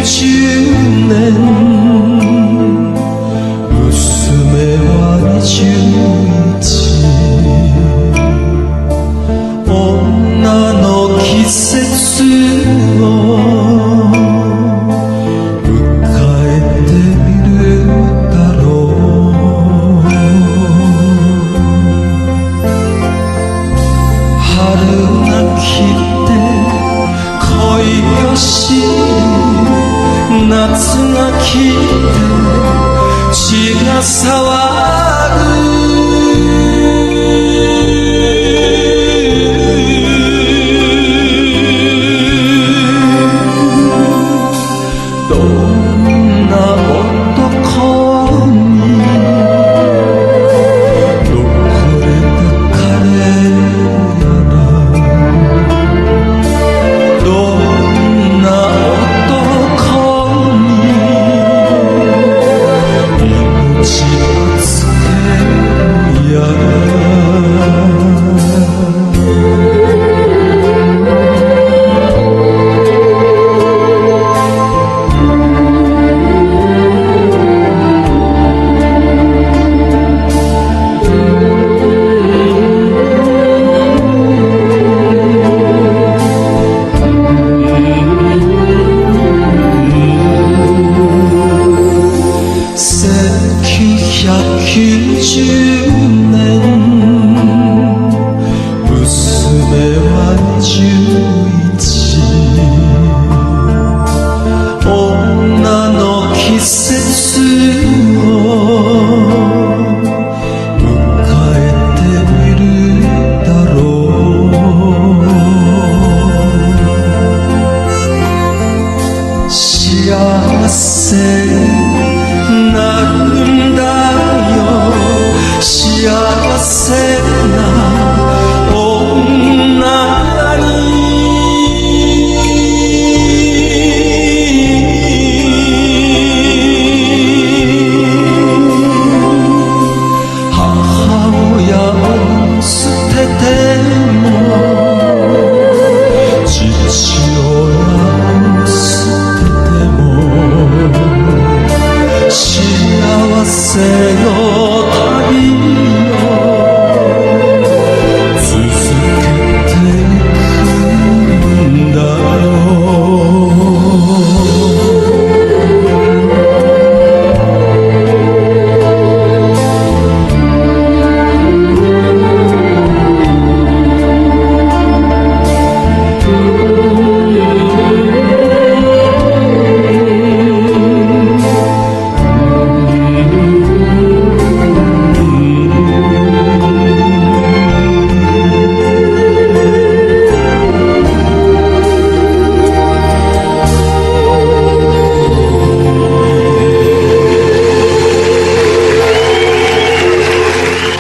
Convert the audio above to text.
1990年娘は21。女の季節を迎えてみるだろう。春が来て恋をし、夏が来て血が騒ぐ。どんな男に残れた彼やら、どんな男に命をつけるやら。1990年娘は21。女の季節を迎えてみるだろう。幸せなるんだよ、幸せな